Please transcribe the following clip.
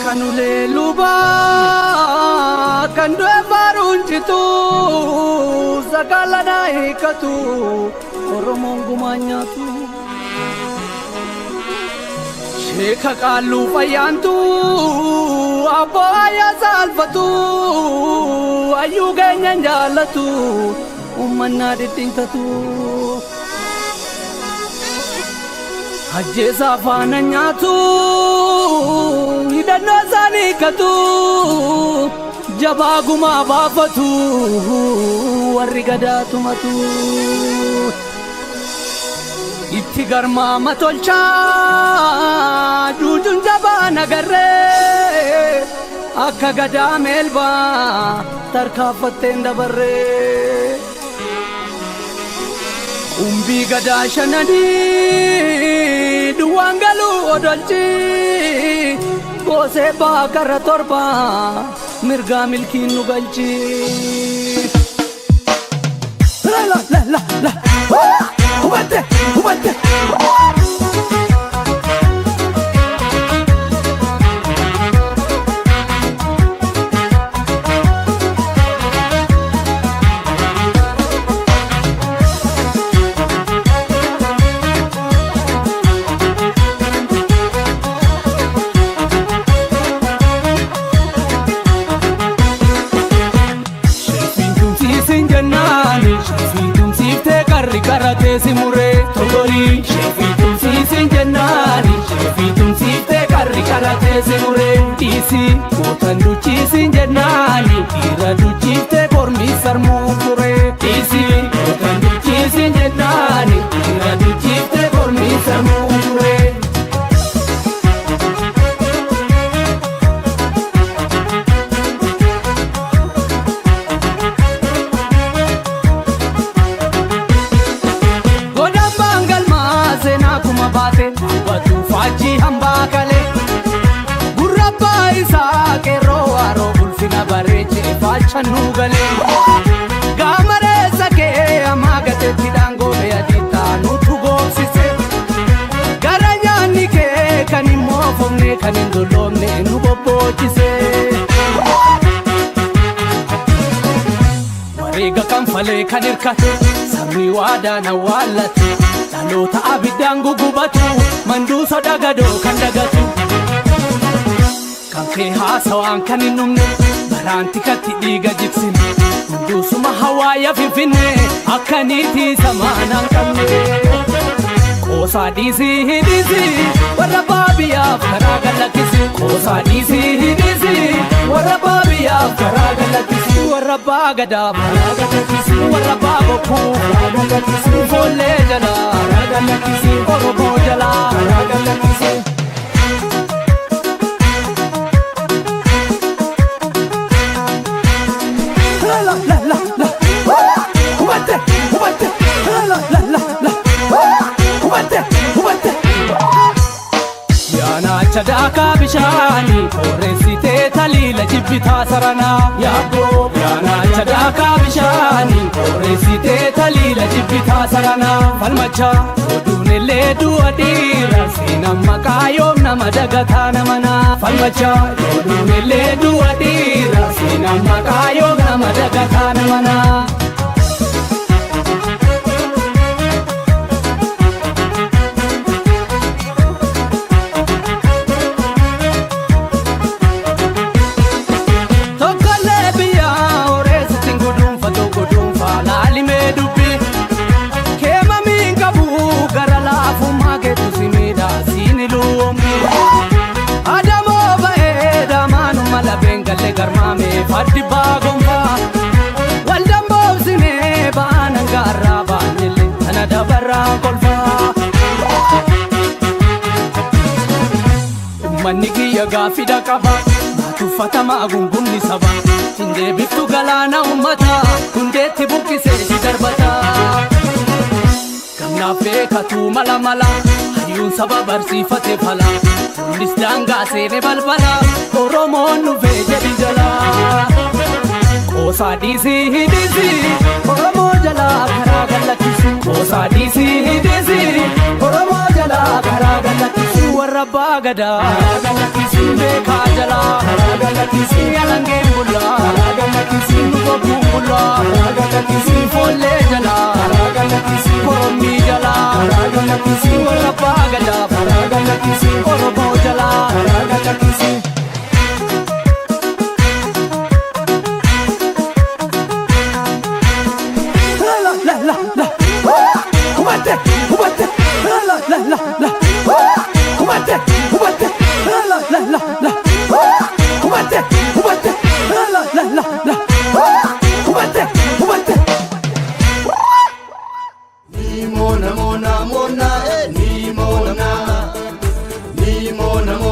Kan ulee lubaa kan du'e faaruun citu sakaalanaa hiikatu Oromoon gumaa nyaatu. Sheeka qaalluu fayyaantu abboo ayyaa saalfatu ayyuu keenyan jaallatu ummannaa dhidhiintatu. Ajjeesaa faana nyaatu hidhannoo isaanii hiikkatu jabaa gumaa baafatu warri gadaa tumatu. Itti garmaama tolchaa juujuun jabaa nagarree akka gadaa meelbaa tarkaanfatteen dabarree. Umbii gadaa shananii duwwaan galuu odolchi goosee baakara torba mirgaa milkiin nu galchi. La la la la hubatte hubatte. Sheefiin tumsiisin jennaani sheefiin tumsiiftee qarri qaratee si muree totorii. Sheefiin tumsiisin jennaani sheefiin tumsiiftee qarri qaratee si muree dhiisi gootan duchiisin jennaani dhiira duchiiftee kormi sarmuu turee dhiisi gootan duchiisin jennaani dhiira duchiiftee kormi sarmuu turee. Godambaan galmaa seenaa kuma baate dubbatu faajjii hambaa kalee gurrabbaa isaa qeerroo waaroo ulfina bareechee faachannuu galee gaamareessa kee ammaa gateetti dhaangoo adii taanutu goobsise gara nyaanni kee kan hin moofomne kan hin dulloomne nu bobboocise. Wareega kanfalee kan hirkate sabni waadaan awwaallate dhaloota abiddaan gugubatu manduuso dagadoo kan dagatu. Kan kee haasawaan kan hin dhumne baraan tikatti dhiiga jigsine hunduusuma hawaaya finfinne akka niitii samaanaan qabne. Qoosaa dhiisii hidhiisii warra baabiyyaaf karaa galakkisi. Qoosaa dhiisii hidhiisii warra baabiyyaaf karaa galakkisi. Warra baagadaaf karaa galakkisi. Warra baabokkuu karaa galakkisi. Foollee jalaa karaa galakkisi. Oromoo jalaa karaa galakkisi. La la la la la hubatte hubatte la la la la hubatte hubatte. Yaanaacha daakaa bishaanii qorreessitee taliila jibbitaa saranaa yaabboo. Yaanaacha daakaa bishaanii qorreessitee taliila jibbitaa saranaa falmachaa oduun illee du'a dhiira seenaan maqaa yoom nama dagataa namanaa falmachaa oduun illee du'a dhiira seenaan maqaa yoom nama dagataa namanaa. Tokkollee biyya horeessatti guduunfatu guduunfaa laalimee dubbi. Keemamiin qabu gara laafummaa keetu si miidhaa siin luumbi. Adamoo ba'ee damaanuma lafeen galle garmaamee fardi baa gonfaa. Waldaan boobsinee baanan gaarraa baanillee kana dabarraa kolfaa. Uummanni kiyya gaaffiidha qaba. Tuffatamaa gungumni saba. Hin deebiftu galaana uummata. Hundeetti buqqisee si darbata. Gamnaaf beekatu mala mala. Hayyuun saba barsiifate fala. Lollis daangaa seene balbala. Oromoon dhufee jedhi jala. Qoosaa dhiisii hidhiisii Oromoo jalaa karaa galakkisi. Qoosaa dhiisii hidhiisii Oromoo jalaa karaa galakkisi. Warra Warra abbaa gadaa beekaa jalaa alangeen bullaa nu bullaa foollee jalaa korommii jalaa warra abbaa gadaa Oromoo jalaa. La la la la, hubatte hubatte, la la la la, hubatte hubatte, la la la la, hubatte hubatte, la la la la, hubatte hubatte. Ni mona mona mona eh, ni mona ni mona.